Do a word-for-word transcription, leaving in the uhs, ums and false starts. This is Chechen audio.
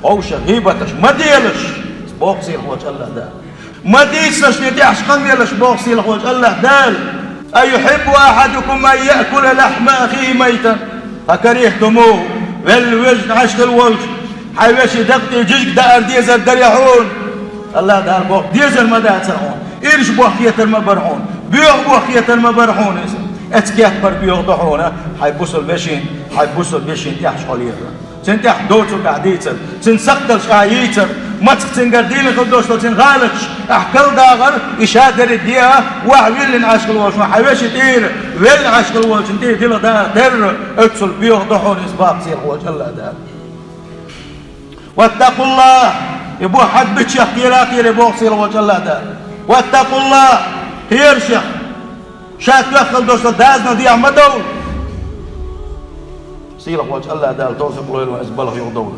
Вовшах гӀийбаташ ма делаш, боху сийлахьволчу АллахӀ Дала. Ма дийцалаш шайн тӀехь къамелаш, боху сийлахьволчу АллахӀ Дала. أيحب أحدكم أن يأكل لحم أخيه ميتا. Хьан карийхь ду ма ву, велла вежарий Ӏаш хилла волчу хьайн вешин дакъа тӀе жижиг даар дезар дарий хьуна? АллахӀ Дала боху, дезар ма дацара хьуна, ирс боху хетар ма бара хьуна, боьха боху хетар ма бара хьуна иза. Эцу кепара боьха ду хьуна хьайн бусалба вешин, хьайн бусалба вешин тӀехь хьо лелар. Цуьнан тӀехь доцург ахь дийцар, цуьнан сакхталш ахь йийцар, мацах цуьнгара дийна хила долуш долу цуьнан гӀалаташ ахь карладахар, и ша дерриг де а, охьавиллина Ӏаш хилла волчу хьан вешин тӀера, велла Ӏаш хилла волчун тӀе дила дара терра, оццул боьха ду хьуна иза, боху сийлахьволчу АллахӀ Дала. واتقوا الله, и боху хьан бичех кхера а кхера, боху сийлахьволчу АллахӀ Дала. واتقوا الله, кхера шех, ша тоьхна хила долуш долу дозанал дехьа ма довла. Сийлахьволчу АллахӀ Дала товфикъ лойла вайна иза балха юхадовла.